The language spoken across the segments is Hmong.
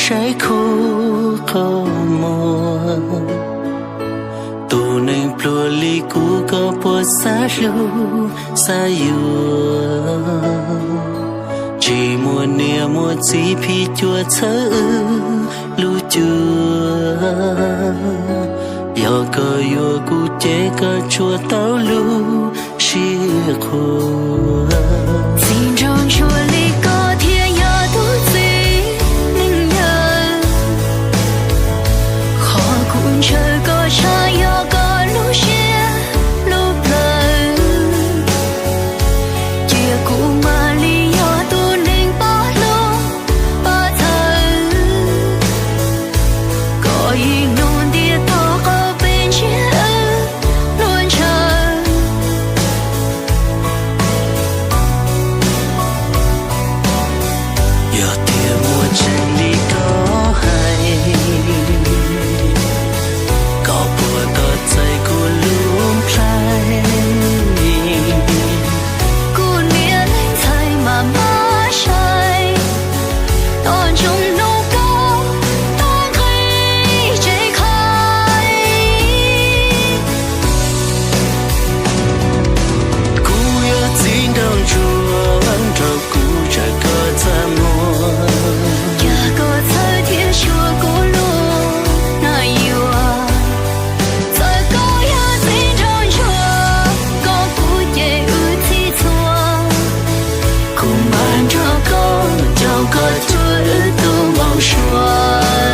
saib khub qhov muag. Tus neeg pluag li kuv koj puas xav hlub xav yuav? Tsis muaj niam muaj txiv phim cuam txhawb wb lub cuab. Yog koj yuav kuv ces koj tsuas tau lub siab qhuas. Txiv nraug ntsuag li koj thiaj yog tub txib neeg yawg. Qhov kuv ntshaw koj tshaj yog koj lub siab lub plawv. Cia kuv mam li yog tus neeg pab hlub pab txhawb. Koj ib nus ntiaj teb qhov peb ntsiab wb luag ntshaw. Yog tias muaj tseeb li koj hais, koj puas tos txais kuv lub nplhaib? Kuv niam leej ntxhais mas mab sai, tos ntsoov hnub koj tau nqi tsev khaib. Kuv yog txiv nraug ntsuag, nrog kuv tsaws koj txaj muag. Cas koj txhawj thiab xyuas kuv lub nag yuam. Txawm koj yog txiv nraug ntsuag, koj kuv ces wb txhij txhua. Kuv mam nrog koj coj koj cuag wb tug npau suav.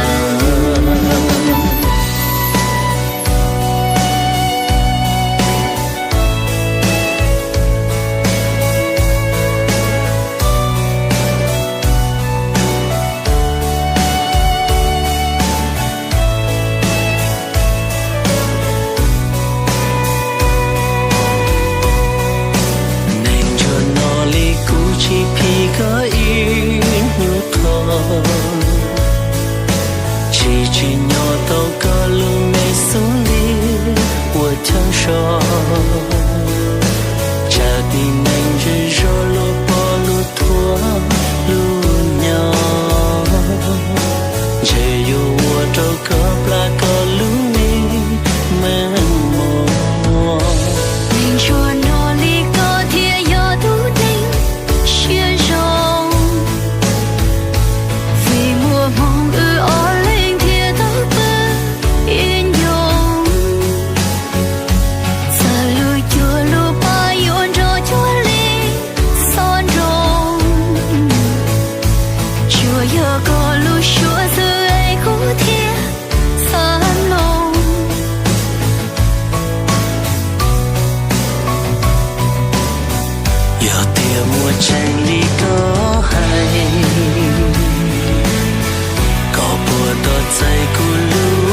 Neeg ntsuag no li kuv tsis phim koj ib nyuag qho. Tsis tsim nyog tau koj lub me xub ntiag ua chaw so. Tsam tib neeg zej zog luag pom luag thuam luag nyo. Ntshe yuav ua rau koj plam koj lub me meej mom. Neeg ntsuag no li koj thiaj yog tub neeg siab zoo. Vim muaj hmoo wb ob leeg thiaj tau pw ib ncoo. Txawm lub cuab lub paj yuav nrog cuag li xob nroo, tsuas yog koj lub suab xwb es kuv thiaj xav mloog. Yog tias muaj tseeb li koj hais, koj puas tos txais kuv lub